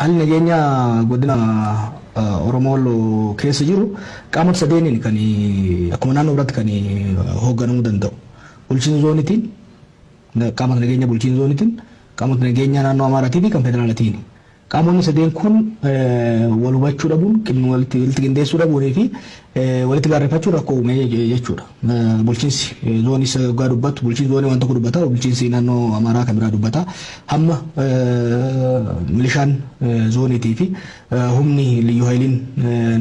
Haalli nageenya godina Oromoo Walloo keessa jiru qaamota sadeeniin kan akkuma naannoo biraatti kan hoogganamuu danda'u. Bulchiinsa zooniitiin, qaamota nageenya bulchiinsa zooniitiin, qaamota nageenyaa naannoo Amaaraatii fi kan federaalatiin. Qaamonni sadeen kun wal hubachuu dhabuun, walitti qindeessuu dhabuunii fi walitti gaarreeffachuun rakkoo uume jechuudha. Bulchiinsi zoonii waggaa dubbatu, bulchiinsi zoonii waan tokko dubbata, bulchiinsi naannoo Amaaraa kan biraa dubbata. Hamma milishaan zooniitii fi humni liyyuu hayiliin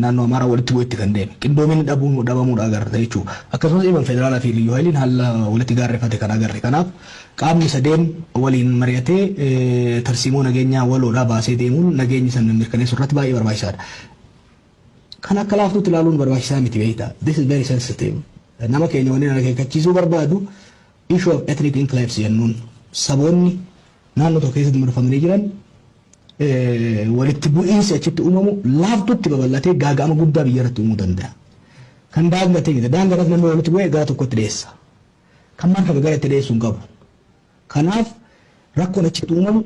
naannoo Amaaraa walitti bu'etti kan deeme. Qindoominni dhabuun dhabamuudha agarra jechuudha. Akkasumas even federaalaa fi liyyuu hayiliin haala walitti gaarreeffate kan agarre. Kanaaf qaamni sadeen waliin mari'atee tarsiimoo nageenyaa waloodhaa baasee deemuun nageenya sana mirkaneessuu irratti baay'ee barbaachisaadha. Kan akka laaftuutti ilaaluun barbaachisaa miti beektaa. This is very sensitive. Nama keenya wanni akeekkachiisuu barbaadu, issue of ethnic enclaves jennuun, saboonni naannoo tokko keessatti marfamanii jiran, walitti bu'iinsi achitti uumamu laaftutti babal'atee gaaga'ama guddaa biyya irratti uumuu danda'a. Kan daangatee miti. Daangatas namni walitti bu'ee gara tokkotti dhiyeessa. Kan marfame gara itti dhiyeessuu hin qabu. Kanaaf rakkoon achitti uumamu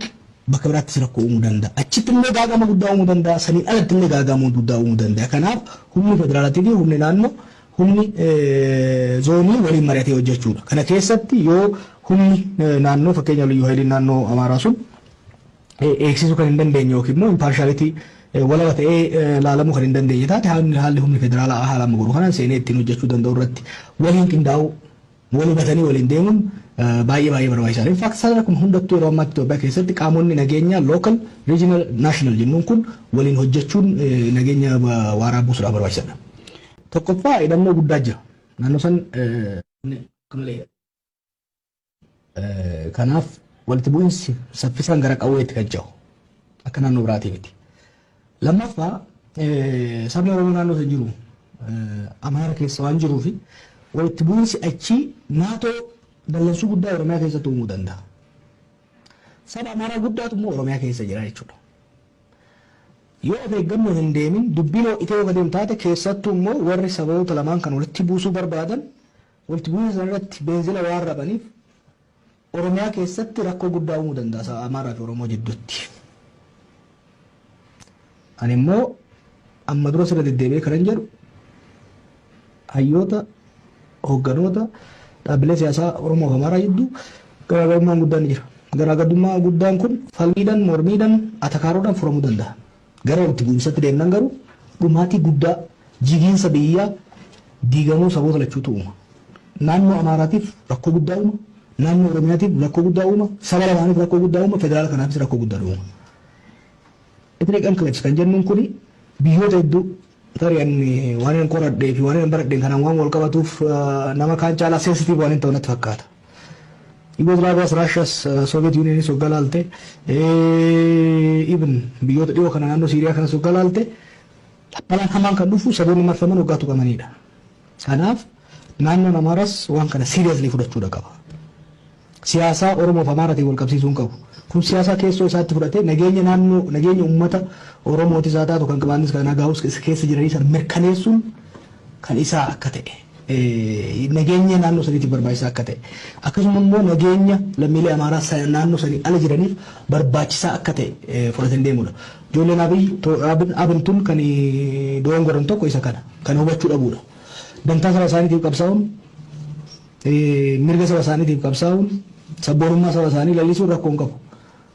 bakka biraattis rakkoo uumuu danda'a. Achitti illee gaaga'ama guddaa uumuu danda'a. Saniin alatti illee gaaga'ama guddaa uumuu danda'a. Kanaaf humni federaalaatii fi humni naannoo, humni zoonii waliin mari'atee hojjechuudha. Kana keessatti yoo humni naannoo, fakkeenyaaf liyyuu hayiliin naannoo Amaaraa sun eegsisuu kan hin dandeenye yookiin immoo impartiality, walaba ta'ee laalamuu kan hin dandeenye taate, haalli humni federaalaa haala amma godhu kanaan seenee ittiin hojjechuu danda'u irratti waliin qindaa'uu, wal hubatanii waliin deemuun baay'ee baay'ee barbaachisaadha. In fact, sadarkaa hundattuu yeroo ammaatti Itoophiyaa keessatti qaamonni nageenyaa local, regional, national jennuun kun waliin hojjechuun nageenya waaraa buusuudhaaf barbaachisaadha. Tokkoffaa, hidhannoo guddaa jira. Naannoo san malee. Kanaaf walitti bu'iinsi saffisaan gara qawweetti kan ce'u akka naannoo biraatii miti. Lammaffaa, sabni Oromoo naannoo san jiru Amaara keessa waan jiruu fi walitti bu'iinsi achii naatoo dallansuu guddaa Oromiyaa keessatti uumuu danda'a. Saba Amaaraa guddaatu immoo Oromiyaa keessa jira jechuudha. Yoo of eeggannoo hin deemin, dubbiin ho'itee yoo adeemu taate, keessattuu immoo warri saboota lamaan kan walitti buusuu barbaadan walitti bu'iinsa sana irratti beenzila waan rabaniif, Oromiyaa keessatti rakkoo guddaa uumuu danda'a Amaaraa fi Oromoo jidduutti. Ani immoo amma dura sirra deddeebi'ee kanan jedhu, hayyoota, hoogganoota dhaabbilee siyaasaa Oromoo fi Amaaraa jidduu garaagarummaan guddaan ni jira. Garaagarummaa guddaan kun falmiidhaan, mormiidhaan, atakaaroodhaan furamuu danda'a. Gara walitti bu'iinsatti deemnan garuu dhumaatii guddaa, jigiinsa biyyaa, diigamuu saboota lachuutu uuma. Naannoo Amaaraatiif rakkoo guddaa uuma. Naannoo Oromiyaatiif rakkoo guddaa uuma. Saba lamaaniif rakkoo guddaa uuma. Federaala kanaafis rakkoo guddaa uuma. Ethnic enclaves kan jennuun kuni biyyoota hedduu, tarii ani waan hin qoradhee fi waan hin baradheen kanaan waan wal qabatuuf, nama kaan caalaa sensitive waan hin ta'u natti fakkaata. Yugoslaaviyaas, Raashiyaas, Soviet Unionis waggaa laalte, even biyyoota dhiyoo kana naannoo Siiriyaa kanas waggaa laalte, balaan hamaan kan dhufu saboonni marfaman waggaa tuqamanidha. Kanaaf naannoon Amaaras waan kana seriously fudhachuudha qaba. Siyaasaa Oromoo fi Amaaraatiin wal qabsiisuu hin qabu. Kun siyaasaa keessoo isaatti fudhatee nageenya naannoo, nageenya uummata Oromootis haa taatu, kan Qimaantis, kan Agaawus keessa jiranii sana mirkaneessuun kan isaa akka ta'e, nageenya naannoo saniitiif barbaachisaa akka ta'e, akkasuma immoo nageenya lammiilee Amaaraa naannoo sanii ala jiraniif barbaachisaa akka ta'e fudhatanii deemudha. Ijoolleen Abiy Abin tun kan dogongoran tokko isa kana kan hubachuu dhabuudha. Dantaa saba isaaniitiif qabsaa'uun, mirga saba isaaniitiif qabsaa'uun, sabboonummaa saba isaanii lallisuun rakkoo hin qabu.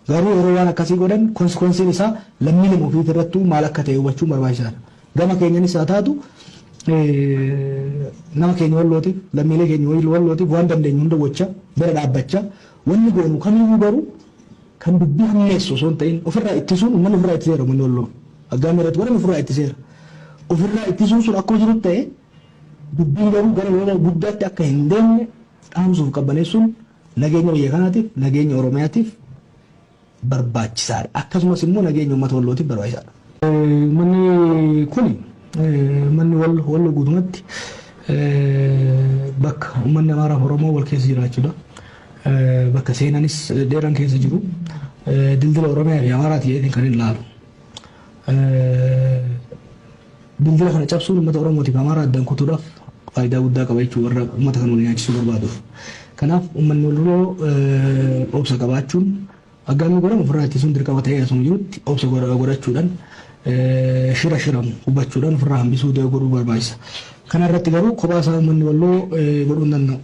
Garuu yeroo waan akkasii godhan consequenceiin isaa lammiilee ofiif irrattuu maal akka ta'e hubachuun barbaachisaadha. Gama keenyanis haa taatu, nama keenya Wallootiif, lammiilee keenya Wallootiif waan dandeenyu hunda gocha bira dhaabbachaa, wanni goonu kamiyyuu garuu kan dubbii hammeessu osoo hin ta'in, ofirraa ittisuun, uummanni ofirraa ittiseera. Uummanni Walloo aggaamii irratti godhame ofirraa ittiseera. Ofirraa ittisuun sun akkuma jirutti ta'e, dubbiin garuu gara lola guddaatti akka hin deemne dhaamsuuf qabbaneessuun nageenya biyya kanaatiif, nageenya Oromiyaatiif barbaachisaadha. Akkasumas immoo nageenya uummata Wallootiif barbaachisaadha. Manni kuni, manni Walloo guutumatti bakka uummanni Amaaraa fi Oromoo wal keessa jiraachuudha. Bakka seenanis dheeraan keessa jiru. Dildila Oromiyaa fi Amaaraati jedhee kan hin ilaalu. Dildila kana cabsuun uummata Oromootiif Amaaraa addaan kutuudhaaf faayidaa guddaa qaba jechuudha, warra uummata kana waliin nyaachisuu barbaaduuf. Kanaaf uummanni Walloo obsa qabaachuun Aggaammii godhamu ofirraa ittisuun dirqama ta'ee asuma jirutti obsa godhachuudhaan, shira shiramu hubachuudhaan ofirraa hambisuu godhuu barbaachisa. Kana irratti garuu kophaa isaa uummanni Walloo godhuu hin danda'u.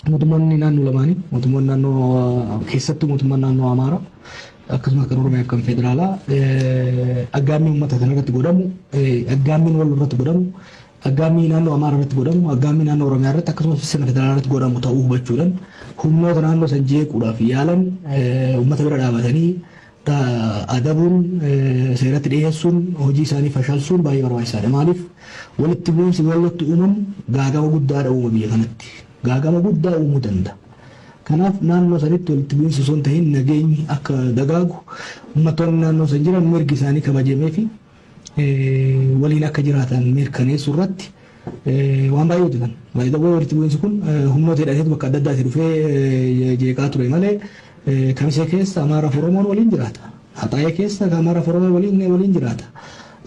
Mootummoonni naannoo lamaanii, mootummoonni naannoo, keessattuu mootummaan naannoo Amaaraa, akkasumas kan Oromiyaa fi kan federaalaa, aggaammii uummata kana irratti godhamu, aggaammiin Walloo irratti godhamu, aggaammii naannoo Amaaraa irratti godhamu, aggaammii naannoo Oromiyaa irratti, akkasumas sirna federaalaa irratti godhamu ta'uu hubachuudhaan, humnoota naannoo san jeequudhaaf yaalan uummata bira dhaabatanii adabuun, seeratti dhiyeessuun, hojii isaanii fashalsuun baay'ee barbaachisaadha. Maaliif, walitti bu'iinsi Wallootti uumamu gaagama guddaadha uuma biyya kanatti. Gaagama guddaa uumuu danda'a. Kanaaf naannoo sanitti walitti bu'iinsi osoo hin ta'in nageenyi akka dagaagu, uummattoonni naannoo san jiran mirgi isaanii kabajamee fi waliin akka jiraatan mirkaneessuu irratti waan baay'ee hojjetan. Baay'ee walitti bu'iinsi kun humnoota hidhateetu bakka adda addaatii dhufee jeeqaa ture malee, Kamisee keessa Amaaraaf Oromoon waliin jiraata. Haxaayee keessa Amaaraaf Oromoon waliin jiraata.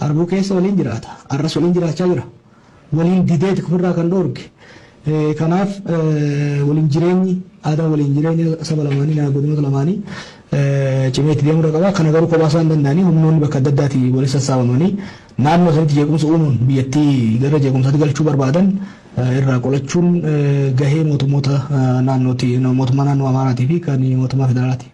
Arbuu keessa waliin jiraata. Arras waliin jiraachaa jira. Waliin dideeti ofirraa kan dhoorge. Kanaaf waliin jireenyi aadaa waliin jireenya saba lamaanii, godinoota lamaanii cimee itti deemuu qaba. Kana garuu kophaa isaan danda'anii humnoonni bakka adda addaatii walitti sassaabamanii naannoo sanitti jeequmsa uumuun biyyattii gara jeequmsaatti galchuu barbaadan irraa qolachuun gahee mootummoota naannooti, mootummaa naannoo Amaaraatii fi kan mootummaa federaalaati.